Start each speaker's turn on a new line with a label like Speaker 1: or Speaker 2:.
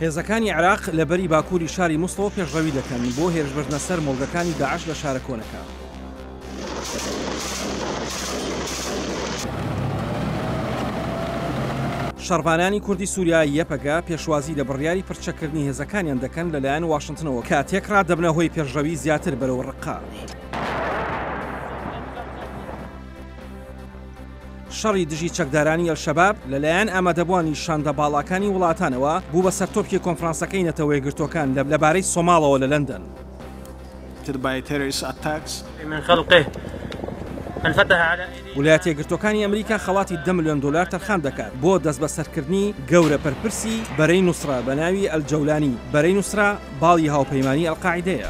Speaker 1: هێزەکانی عێراق لە بەری باکووری شاری موسڵەوە پێشڕەوی دەکەن بۆ هێرشبردنە سەر مۆڵگەکانی داعش لە شارە کۆنەکە. شەڕڤانانی کوردی سووریا یەپەگە پێشوازی لە بڕیاری پڕچەککردنی هێزەکانیان دەکەن لەلایەن واشنتنەوە کە تێکڕا دەبنە هۆی پێشڕەوی زیاتر بەرەو ڕققە. شەڕی دژی چەکدارانی ئەلشەباب لەلایەن ئامادەبووانی شاندە باڵاکانی وڵاتانەوە بوو بە سەرتۆپکی کۆنفرانسەکەی نەتەوەیەکگرتووەکان لەبارەی سۆماڵەوە لە لەندەن. ولایەتەیەکگرتووەکانی ئەمریکا خەڵاتی دە ملیۆن دۆلار تەرخان دەکات بۆ دەستبەسەرکردنی گەورە پەرپرسی بەرەی نوسرە بە ناوی ئەلجەولانی، بەرەی نوسرە باڵی هاوپەیمانی ئەلقاعیدەیە.